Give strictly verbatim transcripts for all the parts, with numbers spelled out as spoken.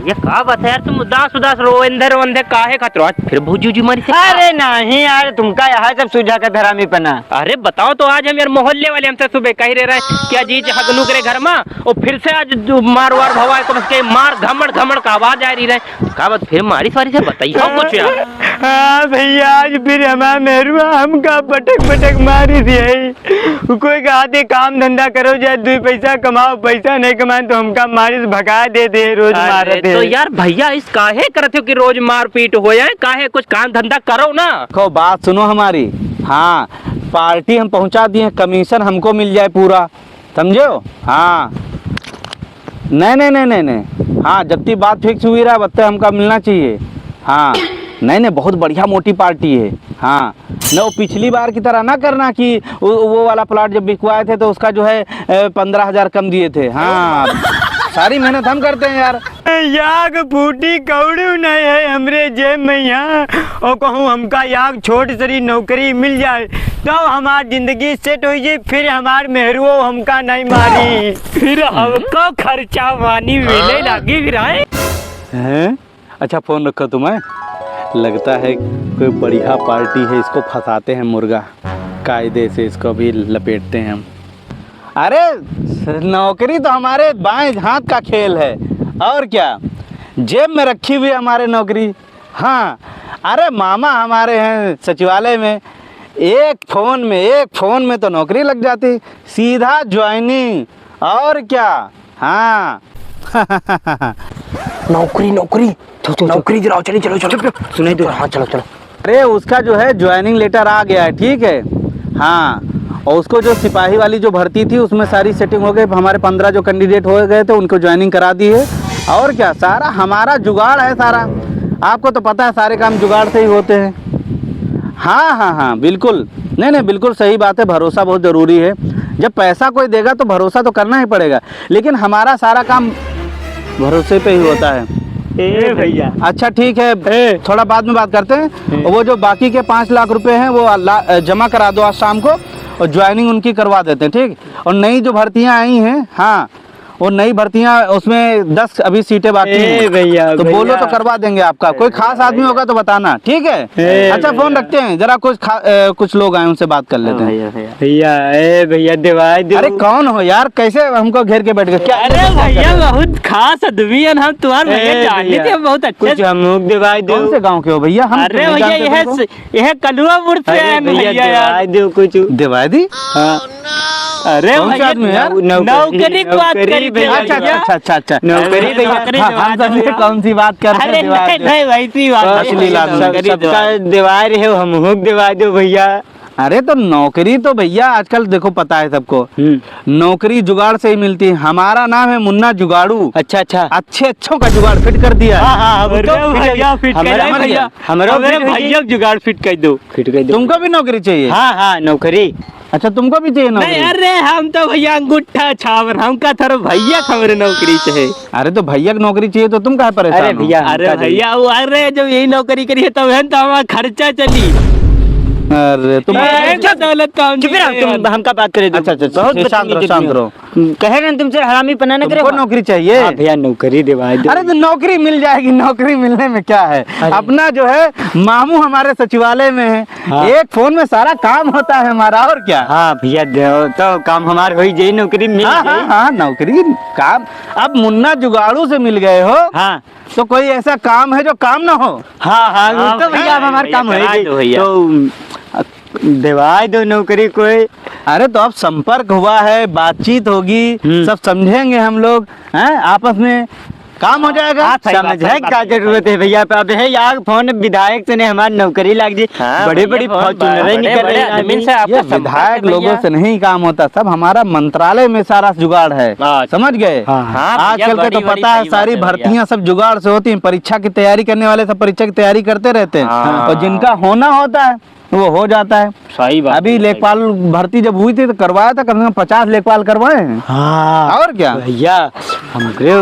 ये का बात है यार, तुम उदास उदास रो, अंधे रो, अंधे काहे खातिर हो? आज फिर भौजी उजी मारी से? अरे नहीं यार, तुमका यहाँ सब सूझा का धरामी पना। अरे बताओ तो, आज हम यार मोहल्ले वाले हमसे सुबह कह रहे रहे कि आज ईज हगनू करे घर मा, और फिर से आज जो मार वार भवा है, कम से कम मार घमड़ घमड़ का आवाज आ रही रहे। का बात फिर मारी सारी से बताइए हो कुछ यार। हाँ भैया, आज फिर हमार मेहरुआ हमका पटक पटक मारी दिए। उ कोई कहते काम धंधा करो, जाए दुई पैसा कमाओ, पैसा नहीं कमाए तो हमका मारिस भगा देते, रोज अरे, मारत तो है। यार भैया, इस काहे करत हो कि रोज मारपीट हो जाए? काहे कुछ काम धंधा करो ना। देखो, बात सुनो हमारी। हाँ, पार्टी हम पहुँचा दिए, कमीशन हमको मिल जाए पूरा, समझे हो? हाँ, नहीं, नहीं, नहीं, नहीं, नहीं। हाँ, जत्ती बात फिक्स हुई रहा, बत्ते हमका मिलना चाहिए। हाँ, नहीं, नहीं, बहुत बढ़िया मोटी पार्टी है। हाँ, न, वो पिछली बार की तरह ना करना कि वो, वो वाला प्लॉट जब बिकवाए थे तो उसका जो है, ए, पन्द्रह हजार कम दिए थे। हाँ, सारी मेहनत हम करते हैं यार। याग फूटी कौड़ू नहीं है हमरे जेब में यहाँ। ओ कहूँ हमका याग छोट सरी नौकरी मिल जाए तो हमार जिंदगी सेट हो जाए, फिर हमार मेहरुओ हमका नहीं मारी। फिर हमको खर्चा पानी मिले लागी फिर, आए। हैं? अच्छा, फोन रखो तुम, हैं? लगता है कोई बढ़िया पार्टी है, इसको फंसाते हैं मुर्गा, कायदे से इसको भी लपेटते हैं हम। अरे, नौकरी तो हमारे बाएं हाथ का खेल है, और क्या, जेब में रखी हुई है हमारे नौकरी। हाँ, अरे, मामा हमारे हैं सचिवालय में, एक फोन में, एक फोन में तो नौकरी लग जाती, सीधा ज्वाइनिंग, और क्या। हाँ। नौकरी, नौकरी। चलो, चलो, चलो। नौकरी दिलाओ, चलिए, चलो, चलो। चुप, चुप। सुनाई दे। हाँ, चलो, चलो। अरे, उसका जो है ज्वाइनिंग लेटर आ गया है, ठीक है? हाँ, और उसको जो सिपाही वाली जो भर्ती थी, उसमें सारी सेटिंग हो गई। हमारे पन्द्रह जो कैंडिडेट हो गए थे, उनको ज्वाइनिंग करा दी है। और क्या, सारा हमारा जुगाड़ है सारा। आपको तो पता है, सारे काम जुगाड़ से ही होते हैं। हाँ, हाँ, हाँ, बिल्कुल। नहीं, नहीं, बिल्कुल सही बात है, भरोसा बहुत ज़रूरी है। जब पैसा कोई देगा तो भरोसा तो करना ही पड़ेगा, लेकिन हमारा सारा काम भरोसे पे ही होता है। ए भैया। अच्छा, ठीक है, ए। थोड़ा बाद में बात करते हैं। ए। वो जो बाकी के पाँच लाख रुपए हैं, वो ला-, जमा करा दो आज शाम को, और ज्वाइनिंग उनकी करवा देते हैं, ठीक? और नई जो भर्तियां आई हैं, हाँ, वो नई भर्तियां, उसमें दस अभी सीटें बाकी ए हैं। भैया, तो बोलो भैया। तो करवा देंगे आपका। कोई खास आदमी होगा तो बताना, ठीक है? ए अच्छा, भैया। फोन रखते हैं, जरा कुछ खा-, अ, कुछ लोग आए, उनसे बात कर लेते हैं। हाँ, भैया, भैया। भैया, ए भैया, दिवाई दो। अरे, कौन हो यार, कैसे हमको घेर के बैठ गए? क्या अरे भैया, बहुत खास आदमी है हम, तुम्हारे भैया ए जान भैया, लेते हैं बहुत अच्छे कुछ से। हमको दिवाई दो। कौन से गांव के हो भैया? हम अरे नहीं भैया, जानते यह तुमको। स-, यह कलुआपुर से अरे आए हैं भैया, भैया यार। दिवाई दो कुछ। दिवाई दी? हाँ। अरे कौन से भैया, आदमी यार? नौ-, नौकरी नौकरी की बात नौकरी करी थी भैया। अच्छा, भैया। अच्छा, अच्छा, अच्छा, अच्छा। नौकरी भैया। नौकरी हाँ, हम दिवाई समझे भैया। कौन सी बात कर रहे अरे हैं, दिवाई नहीं, दो। नहीं, वैसी बात हाँ, नहीं, अश्लील आदमी। नौकरी सब दिवाई का दो। दिवाई रहे हो, हमको दिवाई दो भैया। अरे तो नौकरी तो भैया आजकल देखो पता है सबको। हम्म। नौकरी जुगाड़ से ही मिलती है। हमारा नाम है मुन्ना जुगाड़ू। अच्छा, अच्छा। अच्छे अच्छों का जुगाड़ फिट कर दिया है। हाँ, हाँ, हम अरे तो भैया, फिट कर हमारा दे हमारे भैया। हमरो हमारे फिट हो भैया जाए। जुगाड़ फिट कर दो। फिट कर दो। तुमको भी नौकरी चाहिए? हाँ, हाँ, नौकरी। अच्छा, तुमको भी चाहिए नहीं, नौकरी? अरे, हम तो भैया अंगूठा छाप रहे, हमका थारो भैया का हमरे नौकरी चाहिए। अरे, तो भैया की नौकरी चाहिए तो तुम काहे परेशान अरे हो? भैया, अरे हमका भैया, वो, अरे, जब यही नौकरी करी है, तब है तो हमारा खर्चा चली। अरे, तुम ये है तो दौलत का हम चुप रहो, नहीं तुम, यार। हमका बात करे दो। अच्छा, अच्छा, अच्छा, बहुत शांत रहो, बदतमीजी शांत रहो। कहे ना तुमसे हरामी पना न करे। तुमको नौकरी चाहिए? हाँ भैया, नौकरी दिवाई दो। अरे तो नौकरी मिल जाएगी, नौकरी मिलने में क्या है? अरे। अपना जो है मामू हमारे सचिवालय में है, हाँ। एक फोन में सारा काम होता है हमारा, और क्या? हाँ भैया, दो तो काम हमार हो ही जाई, नौकरी मिल हाँ, जाई। हाँ, हाँ, नौकरी काम। अब मुन्ना जुगाड़ू से मिल गए हो, हाँ। तो कोई ऐसा काम है जो काम ना हो? हाँ, हाँ, वो हाँ तो भैया, भैया, अब हमार भैया, काम हो ही करा जाई। दो भैया। तो देवाई दो नौकरी कोई। अरे तो अब संपर्क हुआ है, बातचीत होगी, हम्म। सब समझेंगे हम लोग, हैं, आपस में काम हो जाएगा। हाँ, सही बात, समझे सही बात, का सही जरूरत बात। है भैया? अब है यार, फोन विधायक से नहीं, हमारी नौकरी लाग जी। हाँ, बड़े भैया, बड़े बहुत फॉर्चूनर बड़े, निकल बड़े रहे हैं आदमी आदमी। से आपका ये संपर्क है विधायक लोगों भैया। से नहीं काम होता, सब हमारा मंत्रालय में सारा जुगाड़ है, हाँ। समझ गए? हाँ, हाँ, भैया, आजकल के बड़ी, तो बड़ी पता है, सही बात सारी है भैया। भर्तियां सब जुगाड़ से होती हैं, परीक्षा की तैयारी करने वाले सब परीक्षा की तैयारी करते रहते हैं, हाँ। और जिनका होना होता है, वो हो जाता है। सही बात अभी है, सही लेखपाल बात। भर्ती जब हुई थी तो करवाया था, कम से कम पचास लेखपाल करवाए हैं। हाँ। और क्या? भैया, हमरे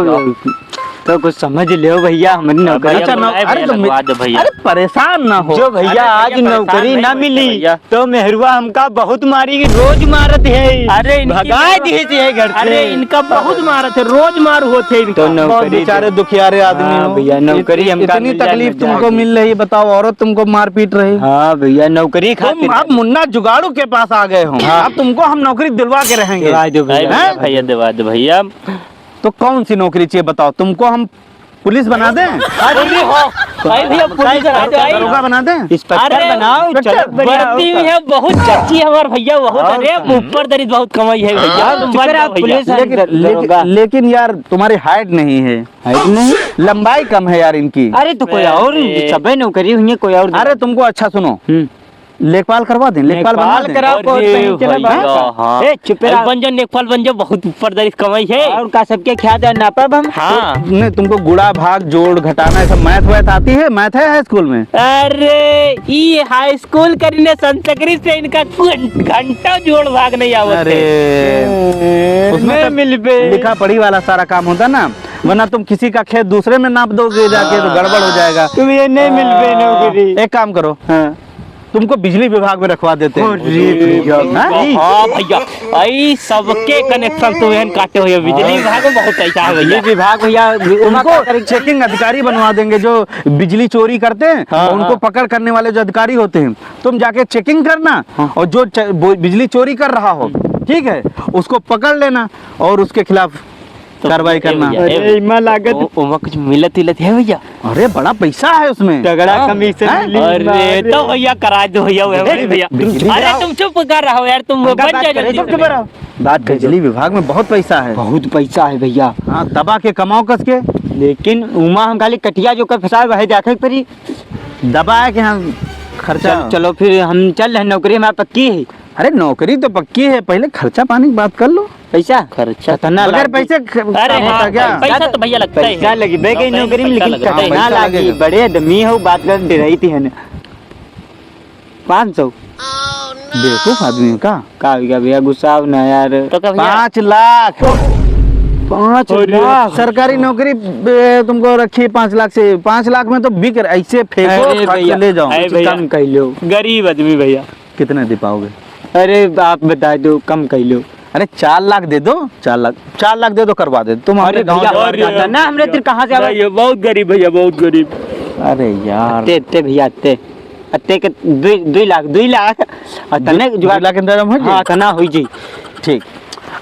तो कुछ समझ लेव भइया, हमरी नौकरी। भइया, अच्छा, नौ-, अरे भइया, तो लगवा दो भइया। अरे परेशान ना हो। जो भइया, अरे भइया, आज नौकरी ना मिली, भइया। तो मेहरुआ हमका बहुत मारी, रोज मारत है। अरे इनकी भगाए दिए थे घर से। अरे इनका बहुत मारत है, रोज मार होत है इनका। तो नौकरी बहुत बेचारे दुखियारे आदमी हो। भइया, नौकरी हमका इतनी तकलीफ तुमको मिल रही है, बताओ, औरत तुमको मारपीट रही। हाँ भइया, नौकरी खातिर। अब मुन्ना जुगाड़ू के पास आ गए हो। हाँ। अब तुमको हम नौकरी दिलवा के रहेंगे। दिलवा दो भइया। भइया, दिलवा दो भइया। तो कौन सी नौकरी चाहिए बताओ, तुमको हम पुलिस बना दें? अरे हो, अरे भइया, पुलिस बना दो, दरोगा बना दें? इंस्पेक्टर बनाओ, चलो, बढ़िया भर्ती में है, बहुत चाची हमार भइया, बहुत, अरे ऊपर दरित बहुत कमाई है भइया, तुम बन जाओ भइया। लेकिन, लेकिन, लेकिन यार, तुम्हारी हाइट नहीं है। हाइट नहीं? लंबाई कम है यार इनकी। अरे तो कोई और, सबे नौकरी हुई है, कोई और। अरे तुमको अच्छा सुनो, हम्म। लेखपाल करवा दें, लेखपाल बनवा दें। कराओ, अरे कोर्ट में चला भइया, हाँ। ए, चुप रहो। बन जाओ, लेखपाल बन जाओ, बहुत ऊपर दरिस कमाई है। और का सबके ख्याल है, नापब हम? हाँ। नहीं, तुमको गुणा, भाग, जोड़, घटाना, ये सब मैथ वैथ आती है? मैथ है हाई स्कूल में? अरे, ई हाई स्कूल करीने संस्कृत से इनका कुछ घंटा जोड़ भाग नहीं आवत है। अरे, उसमें नहीं तो मिल पे। लिखा पढ़ी वाला सारा काम होता ना, वरना तुम किसी का खेत दूसरे में नाप दोगे जाके तो गड़बड़ हो जाएगा। तुम ये नहीं मिल पे नौकरी। एक काम करो, हाँ। तुमको बिजली विभाग में रखवा देते हैं। अरे भइया, हाँ? हाँ भइया, आई सबके कनेक्शन तो एहन काटे हुए, बिजली विभाग में बहुत पैसा है भइया। बिजली विभाग भइया, उनको चेकिंग अधिकारी बनवा देंगे, जो बिजली चोरी करते हैं, हाँ, उनको पकड़ करने वाले जो अधिकारी होते हैं, तुम जाके चेकिंग करना, हाँ। और जो च-, वो बिजली चोरी कर रहा हो, ठीक है, उसको पकड़ लेना और उसके खिलाफ तो कार्रवाई ए करना। भइया, ए अरे, भइया, इमा लागत ओ-, ओमा कुछ मिलत तिलत है भइया? अरे, बड़ा पैसा है उसमें। तगड़ा हाँ। कमीशन हैं? मिली, अरे, मारे। तो भइया, करा दो भइया, वो ए, भइया। बिजली अरे, विभाग तुम चुप कर रहो यार, तुम वो उनका बन बात जाओ करे, जल्दी। चुप, चुप रहो। बात कर बिजली विभाग में बहुत पैसा है। बहुत पैसा है भइया। हाँ, दबा के कमाओ कस के। लेकिन उमा हम खाली कटिया जो कर फंसाए, वही देखे के पड़ी। दबाए के हम खर्चा। चल, चलो फिर हम चल रहे, नौकरी हमारी पक्की है। अरे, नौकरी तो पक्की है, पहले खर्चा पानी की बात कर लो। पैसा? खर्चा। कितना बगैर लागी? पैसे ख-, अरे काम होता हाँ, क्या? पैसा तो भइया लगता ही है। पैसा लगी, बे गई नौकरी में, लेकिन पैसा लगता है। कितना हाँ, पैसा लागी? लगेगा। बड़े आदमी हो, बात कर, डराई थी है ना। पाँच सौ। बेवकूफ आदमी हो का? का हो गया भइया, गुस्सा हो ना यार। तो का भइया? पाँच लाख। पाँच लाख? सरकारी नौकरी, बे, तुमको रखी है पाँच लाख से। पाँच लाख में तो बिक रहा, ऐसे फेंको, अरे फट से भइया, ले जाओ। अरे कुछ भइया। कम कर लो। गरीब आदमी भइया। कितने दे पाओगे? अरे, आप बता दो, कम कर लो। अरे, चार लाख दे दो, चार लाख, चार लाख दे दो, करवा दे। तुम हमारे अरे गाँव भइया, जवार अरे के आदमी ना, हमरे हो। तेरे कहाँ से आवे? भइया, बहुत गरीब भइया, बहुत गरीब। अरे यार। अत्ते, अत्ते भइया, अत्ते। अत्ते के दुई, दुई लाख, दुई लाख। और तने दो, जुगाड़ दो लाख के अंदर हम हो जाए? हाँ, तना हो जाए। ठीक।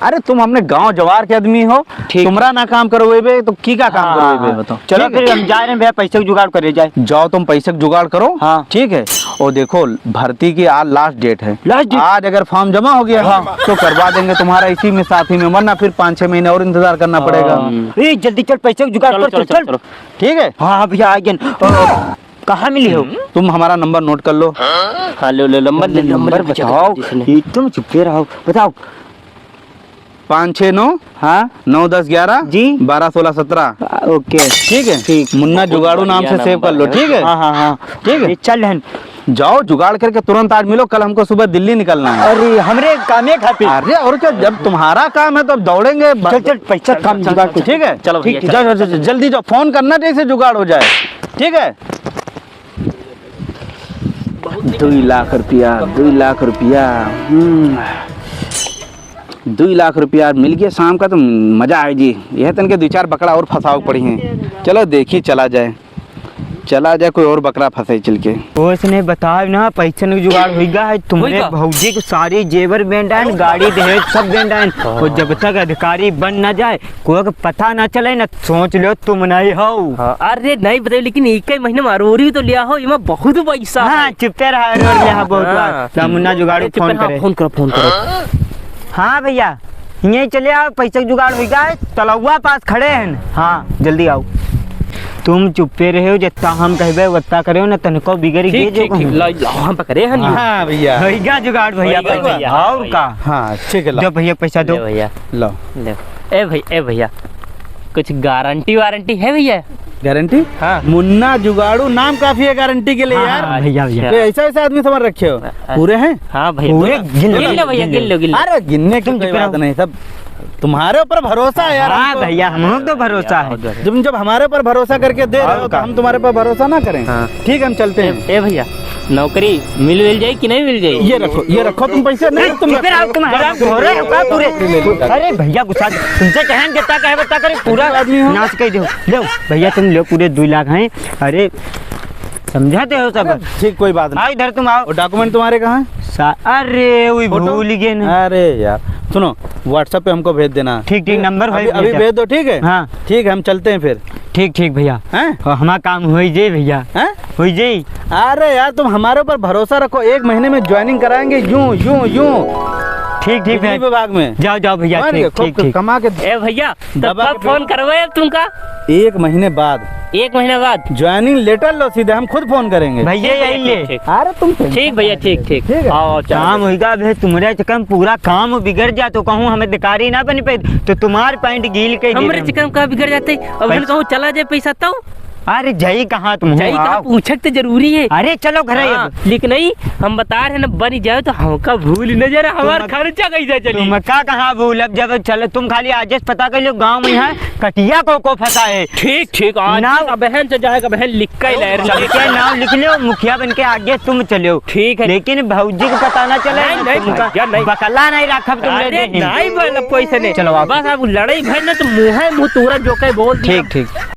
अरे, तुम हमरे गाँव जवार के आदमी हो, ठीक। तुमरा ना काम करवेबे तो की का काम हाँ, करवेबे, हाँ। बताओ। चलो ठीक है? फिर हम जा रहे हैं भइया, पैसे का जुगाड़ करे जाए। जाओ तुम पैसे का जुगाड़ करो, हाँ। ठीक है? और देखो, भर्ती की आज लास्ट डेट है। Last date? आज अगर फॉर्म जमा हो गया, हाँ। तो करवा देंगे तुम्हारा इसी में, साथ ही में, वरना फिर पाँच छह महीने और इंतजार करना हाँ। पड़ेगा। ए, जल्दी चल, पैसे का जुगाड़ चलो, कर, चलो, चल, चलो, चल। चलो। ठीक है? हाँ, हाँ भइया, आ गए। अ, कहाँ मिली हो? तुम हमारा नंबर नोट कर लो। हाँ, लो, लो, नंबर ले, नंबर नंबर ले, बताओ। बताओ। एकदम चुप्पे रहो, बताओ। पाँच छः नौ, हाँ। नौ दस ग्यारह, जी। बारह सोलह सत्रह। आ, ओके। ठीक है? ठीक। मुन्ना बहुत जुगाड़ू नाम बढ़िया से सेव कर लो, नंबर है। ठीक है? हाँ, हाँ, हाँ। ठीक है? ये चल हन। जाओ, जुगाड़ करके तुरंत आज मिलो, कल हमको सुबह दिल्ली निकलना है। अरे, हमरे कामे खातिर। अरे, और क्या, जब तुम्हारा काम है तो अब दौड़ेंगे। चल, चल, पैसा चल, काम चल, जुगाड़ चल, कर। ठीक है? चलो भैया, ठीक, चलो। जाओ, जाओ, जाओ, जल्दी जाओ, फोन करना जैसे जुगाड़ हो जाए। ठीक है? दुई लाख रुपया, दुई लाख रुपया, हम्म, दुई लाख रुपया मिल गया शाम का, तो मजा आए जी। यह तन के दुई चार बकरा और फंसावे के पड़ी हैं। चलो देखी, चला जाए, चला जाए, कोई और बकरा फंसे चल के। उसने बताओ ना, पैसन के जुगाड़ होइगा है, तुम्हरे होइगा? भौजी के सारी जेवर बैंड आइन, गाड़ी दहेज सब बैंड आइन। हाँ। और जब तक अधिकारी बन ना जाए, कोई के पता ना चले ना, सोच लो तुम नहीं हो। हाँ, अरे नहीं बताइए, लेकिन एक ही महीने में अरोरी तो लिया हो, इमा बहुत पैसा हाँ, है। चुपे रहा, अरोर लिया बहुत हाँ। बार। ला मुन्ना जुगाड़ू अरे चुपे फोन रहा, करे। फोन करो, फोन करो। हाँ भैया, यहीं चले आओ, पैसे के जुगाड़ हो गया है, तलौआ पास खड़े हैं। हाँ, जल्दी आओ। तुम चुप्पे रहे हो, जितना हम कहबे उतना करे हो, ना तनको बिगड़ ठीक, गए जो ठीक, ठीक, कहूँ। ला, ला, हम पकड़े हैं हाँ। हाँ भैया। होइगा जुगाड़ भैया, होइगा भैया। भैया। और का? हाँ, ठीक है, ला। दो भैया पैसा दो। ले भैया। लो। ले। ए भाई, ए भैया, कुछ गारंटी वारंटी है भैया? गारंटी? हाँ। मुन्ना जुगाड़ू नाम काफी है गारंटी के लिए हाँ, यार। हाँ, भैया, भैया। तो ऐसा, ऐसा आदमी समझ रखे हो? हाँ। पूरे हैं? हाँ भैया, पूरे पूरे। गिन लो, गिन लो भैया, गिन लो। गिन लो, गिन लो। अरे गिनने की तुम कोई चुप रहो। बात नहीं, सब तुम्हारे ऊपर भरोसा है यार हाँ हमको। भैया, हम लोग तो भरोसा है। जब, जब हमारे ऊपर भरोसा करके दे रहे हो, तो का? हम तुम्हारे ऊपर भरोसा ना करें? हाँ। ठीक है, हम चलते हैं। ए भैया, नौकरी मिल, मिल जाई कि नहीं मिल जाई? ये रखो, ये रखो तुम पैसे। नहीं, तुम किधर आओ, तुम हराम हो रहे हो का पूरे? अरे भैया, गुस्सा तुमसे कहन कितना कहे, बता करे, पूरा आदमी हो। नाश कर दो। लो भैया, तुम लो पूरे दो लाख हैं। अरे, समझाते हो सब। अरे, ठीक, कोई बात नहीं। आओ इधर, तुम आओ। और document तुम्हारे कहाँ हैं? सा-, अरे, वही फोटो? भूल गए ना। अरे यार, सुनो, WhatsApp पे हमको भेज देना। ठीक, ठीक, number अभी, भेज अभी देता। भेज दो, ठीक है? हाँ। ठीक है, हम चलते हैं फिर। ठीक, ठीक भैया। हैं? और हमारा काम होई जे भैया। हैं? होई जे। अरे यार, तुम हमारे ऊपर भरोसा रखो, एक महीने में joining कराएंगे, यूं, यूं, यूं। ठीक, ठीक बिजली भैया। विभाग में। जाओ, जाओ भैया, समझ गए? ठीक, खूब ठीक, ठीक। कमा के ए भैया, तो दबा कब के फोन करवे अब तुमका? एक महीने बाद। एक महीना बाद? Joining letter लो सीधे, हम खुद फोन करेंगे। भैया, ठीक भैया, यही ले। ठीक, ठीक। अरे तुम tension ठीक भैया, मत ठीक, लो। ठीक। ठीक है। आओ, आओ, चलो। काम होइगा, अबे तुम्हरे चक्कर में पूरा काम बिगड़ जा, तो कहूँ हम अधिकारी ना बन पाए, तो तुम्हार पैंट गील के हमरे गिरम। चक्कर में का बिगड़ जाते? अब पैसा हम कहूँ चला जाए पैसा तो? अरे जाई कहाँ तुम हो? जाई कहाँ? आओ। पूछक तो जरूरी है। अरे चलो घरे हाँ, अब। लेकिन नहीं, हम बता रहे ना, बनी जाए तो हमका भूल न जा रहा, हमार तुम खर्चा कैसे चली? तुम का कहाँ भूल? अब जब चलो, तुम खाली आज पता कर लो, गाँव में है, कटिया को, को फंसा है। ठीक, ठीक, आज ना। अब बहन से जाएगा, बहन लिख के ले रही। सबके नाम लिख लो, मुखिया बन के आगे तुम चलो। ठीक है। लेकिन भौजी को पता ना चले, नहीं, नहीं, तुमका भैया, नहीं। बकला नहीं रखब तुमरे अरे, देही। नहीं बोलब कोई से नहीं। चलो, आप बस अब लड़ाई भर ना तो मुँह है, मुँह तोरा जो कहे बोल दिया। ठीक, ठीक।